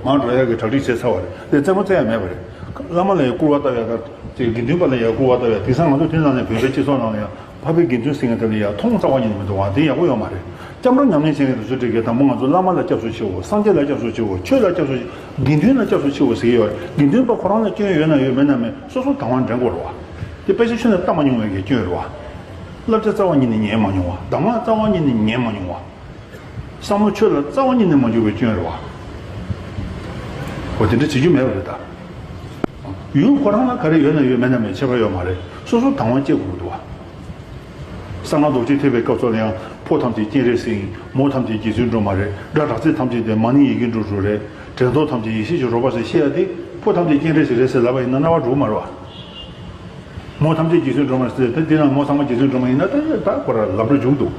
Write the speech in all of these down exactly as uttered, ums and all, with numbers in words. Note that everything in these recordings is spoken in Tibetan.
མར་འགྲོ་ཡག་གི་གྲ་སྒྲིག་བྱས་ཚར་བ་རེད། དེ་རྩེད་མོ་རྩེ་ཡག་མེད་པ་རེད། བླ་མ་ལ་ཡང་སྐུར་བ་བཏབ་ཡག་དང་དགེ་འདུན་པ་ལ་ཡང་སྐུར་བ་བཏབ་ཡག་དེང་སང་ང་ཚོ་དེ་ནང་ནས་བོད་པའི་སྤྱི་ཚོགས་ནང་ལ་ཡང་ཕ་བུའི་དགེ་འདུན་ཟེར་མཁན་དེ་ལ་ཡང་མཐོང་རྩ་བ་ཉིད་ནས་མི་འདུག་བ། དེ་ཡག་པོ་ཡོད་མ་རེད། སྐྱབས་འགྲོ་ཉམས་ལེན་བྱེད་མཁན་དེ་ཚོ་འགྲིག་གི། དང་པོ་ང་ཚོ་བླ་མ་ལ་སྐྱབས་སུ་མཆིའོ། སངས་རྒྱས་ལ་སྐྱབས་སུ་མཆིའོ། ཆོས་ལ་སྐྱབས་སུ་མཆིའོ། དགེ་འདུན་ལ་སྐྱབས་སུ་མཆིའོ་ཟེར་གྱི་ཡོད་རེད། དགེ་འདུན་པ་ཁོ་རང་ལ་སྐྱོན་ཡོད་ན་ཡོད་མེད་ན་མེད། སོ་སོ་དང་བ་འདྲེན་དགོས་རེད་བ། དེ་དཔེ་ཆ་ཁྱོན་ནས་ལྟ་མ་མྱོང་བའི་གི་སྐྱོན་རེད་བ། བསླབ་བྱ་རྩ་བ་ཉིད་ནས་ཉན་མ་མྱོང་བ། གདམས་ངག་རྩ་བ་ཉིད་ནས་ཉན་མ་མྱོང་བ། བསམ་བློ་ཆོས་ལ་རྩ་བ་ཉིད་ནས་མ་འཇུག་པའི་སྐྱོན་རེད་བ། འོ་དེ་འདྲ་བྱེད་རྒྱུ་མེད་པ་རེད་ད། ཡུལ་ཁོ་རང་ལ་ག་རེ་ཡོད་ན་ཡོད། མེད་ན་མེད། ཁྱད་པར་ཡོད་མ་རེད། སོ་སོ་དང་བ་སྐྱེ་དགོས་འདུག་བ། གསང་སྔགས་རྡོ་རྗེ་ཐེག་པའི་སྐབས་སུ་ལ་ཡང་ཕོ་ཐམས་ཅད་སྤྱན་རས་གཟིགས་ཡིན། མོ་ཐམས་ཅད་རྗེ་བཙུན་སྒྲོལ་མ་རེད། སྒྲ་གྲགས་ཚད་ཐམས་ཅད་དེ་མ་ཎི་ཡི་གེ་འགྲོ་འགྲོ་རེད། དྲན་རྟོག་ཐམས་ཅད་ཡེ་ཤེས་ཀྱི་རོལ་པ་ཟེར་བཤད་ཡ་དེ་ཕོ་ཐམས་ཅད་སྤྱན་རས་གཟིགས་རེད་ཟེར་ལབ་པ་ཡིན་ན་རྣ་བ་འགྲོ་གི་མ་རེད་བ། མོ་ཐམས་ཅད་རྗེ་བཙུན་སྒྲོལ་མ་ཟེར་ཏེ། འདི་ན་མོ་ཚང་མ་རྗེ་བཙུན་སྒྲོལ་མ་ཡིན་ན་ད་ད་ཁོ་ར་ལབ་འགྲོ་འཇུག་འདུག།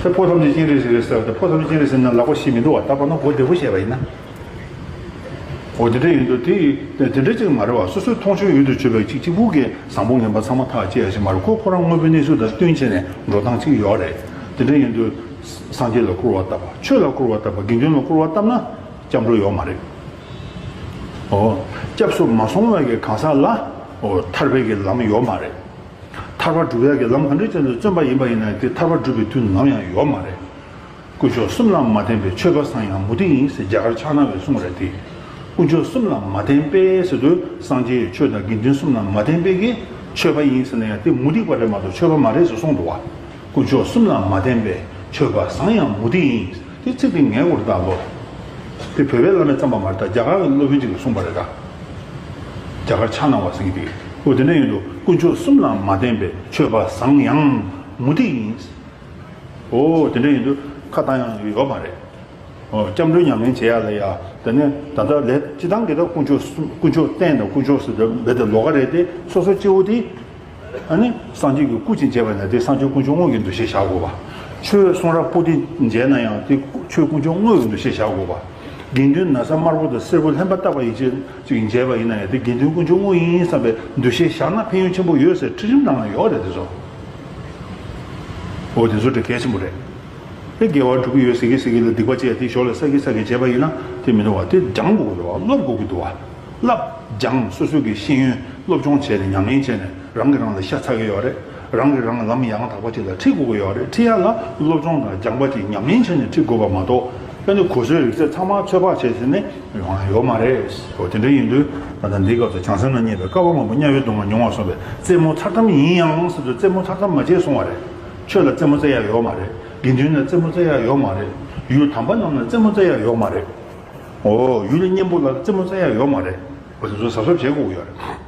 ད་ཕོ་ཐམས་ཅད་སྤྱན་རས་གཟིགས་རེད་ཟེར་ཏེ། ཕོ་ཐམས་ཅད་སྤྱན་རས་གཟིགས་ན་ལག་པ་ཤི་མི་འདུག་བ། ད་པ་ན་གོ་བདེ་པོ་བཤད་པ་ཡིན་ན། འོ་དེ་འདྲ་ཡིན་དུས་དེ་དེ་འདྲ་ཅིག་མ་རེད་བ། སོ་སོའི་མཐོང་ཆོས་ཡུལ་དུ་ཆུད་པའི་གཅིག་གཅིག་པུ་གིས་བཟང་པོ་ངན་པ་ཚང་མ་ཐག་བཅད་ཡ་ཞིག་མ་རེད། ཁོ་ཁོ་རང་དངོས་པོའི་གནས་ཚུལ་དང་བསྟུན་བྱས་ནས་འགྲོ་སྟངས་ཅིག་ཡོད་རེད། དེ་འདྲ་ཡིན་དུས་སངས་རྒྱས་ལ་སྐུར་བ་བཏབ་པ། ཆོས་ལ་སྐུར་བ་བཏབ་པ། དགེ་འདུན་ལ་སྐུར་བ་བཏབ་ན་སྐྱབས་འགྲོ་ཡོད་མ་རེད། ཨོ། སྐྱབས་སུ་མ་སོང་བའི་གི་གང་ཟག་ལ། ཨོ། ཐར་པའི་གི་ལམ་ཡོད་མ་རེད། ཐར་པ་སྒྲུབ་ཡ་གི་ལམ་ག་འདྲ་ཅན་དུ་བརྩོན་པ་ཡིན་པ་ཡིན་ན་དེ་ཐར་པ་སྒྲུབ་པའི་དུས་ནམ་ཡང་ཡོད་མ་རེད། དཀོན་མཆོག་གསུམ་ལ་མ་བརྟེན་པའི་ཆོས་པ་བཟང་ཡང་མུ་སྟེགས་ཡིན་ཟེར་རྒྱ་གར་ཕྱག་ན་བའི་གསུང་རེད་དེ། དཀོན་མཆོག་གསུམ་ལ་མ་བརྟེན་པའི་ཟེར་དུས་སངས་རྒྱས་ཆོས་དང་དགེ་འདུན་གསུམ་ལ་མ་བརྟེན་པའི་གི་ཆོས་པ་ཡིན་ཟེར་ན་ཡང་དེ་མུ་སྟེགས་པ་རེད་མ་གཏོགས་ཆོས་པ་མ་རེད་ཟེར་གསུངས་འདུག་བ། དཀོན་མཆོག་གསུམ་ལ་མ་བརྟེན་པའི་ཆོས་པ་བཟང་ཡང་མུ་སྟེགས་ཡིན། དེ་ཚིག་དེ་ངའི་སྐོར་ད་ལོ། དེ་བོད་པའི་བླ་མས་བརྩམས་པ་མ་རེད་ད། རྒྱ་གར་གྱི་སློབ་དཔོན་ཅིག་གིས་གསུངས་པ་རེད་ད། རྒྱ་གར་ཕྱག་ན་བ་ཟེར་གྱི་དེ། འོ་དེ་འདྲ་ཡིན་དུས་དཀོན་མཆོག་གསུམ་ལ་མ་བརྟེན་པའི་ཆོས་པ་བཟང་ཡང་མུ་སྟེགས་ཡིན། འོ་དེ་འདྲ་ཡིན་དུས་ཁ་བཏང་ཡང་ཡོད་མ་རེད། འོ་སྐྱབས་འགྲོའི་ཉམས་ལེན་བྱེད་ཡ་ལ་ཡ། དེ་ནས་ད་ལྟ་ལས་སྤྱི་བཏང་གི་ད་དཀོན་མཆོག་གསུམ། དཀོན་མཆོག་རྟེན་དང་དཀོན་མཆོག་ཟེར་དུས་རྦད་དེ་ལོགས་ཀ་རེད་དེ། སོ་སོ་སྐྱེ་བོ་དེ། ཨ་ནི་སངས་རྒྱས་ཀྱི་སྐུ་ཅིག་མཇལ་བ་ན་དེ་སངས་རྒྱས་དཀོན་མཆོག་དངོས་ཀྱི་འདུ་ཤེས་བཞག་དགོས་པ། ཆོས་གསུང་རབ་པོ་ཏི་མཇལ་ན་ཡང་དེ་ཆོས་དཀོན་མཆོག་དངོས་ཀྱི་འདུ་ཤེས་བཞག་དགོས་པ། དགེ་འདུན་ན་བཟའ་དམར་པོ་དང་སེར་པོ་ལྷན་པ་བཏགས་པ་ཡིན་ཕྱིར་ཅིག་མཇལ་བ་ཡིན་ན་ཡང་དེ་དགེ་འདུན་དཀོན་མཆོག་དངོས་ཡིན་བསམ་པའི་འདུ་ཤེས་བཞག་ན་ཕན་ཡོན་ཆེན་པོ་ཡོད་ཟེར་ཁྲིད་རིམ་ནང་ལ་ཡོད་རེད་དེ་ཚོ། འོ་དེ་ཚོ་དེ་གལ་ཆེན་པོ་རེད། དེ་དགེ་བ་སྒྲུབ་ཀྱི་ཡོད་ཟེར་གི་ཟེར་གི་ལ་སྡིག་པ་བྱས་དེ་ཞོར་ལ་བསགས་གི་བསགས་གི་བྱས་པ་ཡིན་ན་དེ་མི་འདུག་བ། དེ་སྦྱང་དགོས་ཀྱི་འདུག་བ། སློབ་དགོས་ཀྱི་འདུག་བ། བསླབ་སྦྱང་། སོ་སོ་གི་ཤེས་ཡོན་སློབ་སྦྱོང་བྱས་ནས་ཉམས་ལེན་བྱས་ནས་རང་གིས་རང་ལ་ཤ་ཚ་གི་ཡོད་རེད། རང་གིས་རང་ལ་ལམ་ཡང་དག་པ་ཅིག་ལ་ཁྲིད་དགོས་ཀྱི་ཡོད་རེད། ཁྲིད་ཡ་ལ་སློབ་སྦྱོང་དང་སྦྱངས་པ་ཅིག་ཉམས་ལེན་བྱས་ནས་ཁྲིད་དགོས་པ་མ་གཏོགས། ཨ་ནི་གོ་སོའི་རིག་རྩལ་ཚང་མ་ཚོད་དཔག་བྱས་ཟིན་ནས་ཡོང་ཡ་ཡོད་མ་རེད། འོ་དེ་འདྲ་ཡིན་དུས་ད་ལྟ་འདིའི་སྐབས་སུ་བྱང་སེམས་ལ་བརྙས་པའི་བསྐལ་པ་མང་པོ་དམྱལ་བའི་སྡུག་བསྔལ་མྱོང་བར་གསུངས་པས། རྩེད་མོ་མཚར་གཏམ་ཡིན་ཡང་ཟེར་དུས་རྩེད་མོ་མཚར་གཏམ་མ་བྱེད་གསུང་བ་རེད། ཆོས་ལ་རྩེད་མོ་རྩེ་ཡ་ཡོད་མ་རེད། དགེ་འདུན་ལ་རྩེད་མོ་རྩེ་ཡ་ཡོད་མ་རེད། ཡུལ་དམ་པ་རྣམས་ལ་རྩེད་མོ་རྩེ་ཡ་ཡོད་མ་རེད། འོ་ཡུལ་གཉན་པོ་ལ་རྩེད་མོ་རྩེ་ཡ་ཡོད་མ་རེད། འོ་དེ་ཚོ་གཟབ་གཟབ་བྱེད་དགོས་ཀྱི་ཡོད་རེད།